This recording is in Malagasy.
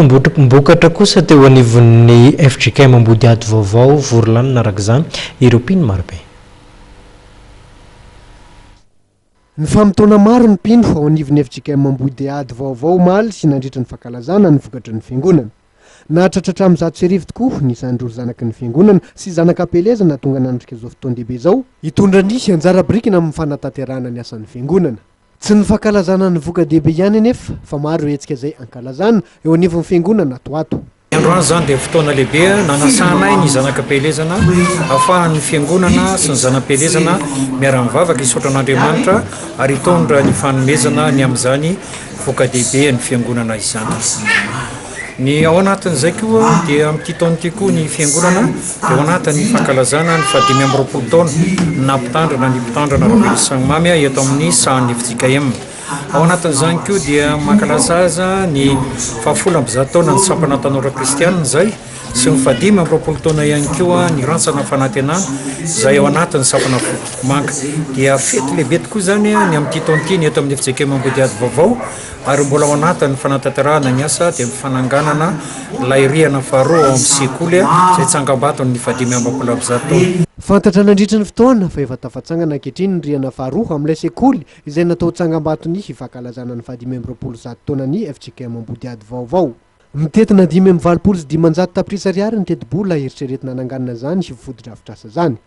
Fotoam-bokatra kosa teo anivon'ny fjkm Ambodihady Vaovao, vory lanona araka izany ireo mpino marobe. Nifamotoana maro ny mpino ao anivon'ny fjkm Ambodihady Vaovao omaly sy nandritra ny fankalazana ny vokatry ny fiangonana. Nahatratra hatramin'ny 1100 tokoa ny isan'ireo zanaky ny fiangonana sy zanak'ampielezana tonga nanatrika izao fotoan-dehibe izao, hitondra ny anjara birikiny amin'ny fanatanterahana ny asan'ny fiangonana. Tsy ny fankalazana ny voka-dehibe ihany anefa fa maro ireo hetsika izay ankalazana eo anivon'ny fiangonana ato ho ato. Ny androany izany dia fotoana lehibe nanasanay ny zanak'ampielezana ahafahan'ny fiangonana sy ny zanam-pielezana miara-mivavaka hisaotra an'Andriamanitra ary hitondra ny fanomezana ny amin'izany voka-dehibe ny fiangonana izany. Ny ao anatin'izay koa dia amin'ity taona ity koa ny fiangonana dia ao anatin'ny fankalazana ny faha-25 taona nampitandrina ny mpitandrina Raveloson Mamy eto amin'ny sahan'ny fjkm. Ao anatin'izany koa dia mankalaza ny faha-110 taona ny sampana tanora kristianina izay sy ny faha-25 taona ihany koa ny rantsana fanantenana izay ao anatin'ny sampana Fotomanga. Dia fety lehibe tokoa izany ny amin'ity taona ity ny eto amin'ny fjkm Ambodihady Vaovao. Ary mbola ao anatin'ny fanatanterahana ny asa dia ny fananganana ilay rihana faharoa ao amin'ny sekoly izay tsangambaton'ny faha-125 taona. Fantatra nandritra ny fotoana fa efa tafatsangana ankehitriny ny rihana faharoa amin'ilay sekoly izay natao ho tsangambaton'ny fankalazana ny faha-125 taonan'ny fjkm Ambodihady vaovao. Mitentina 585 tapitrisa ariary ny tetibola eritreretina hananganana izany fotodrafitrasa izany.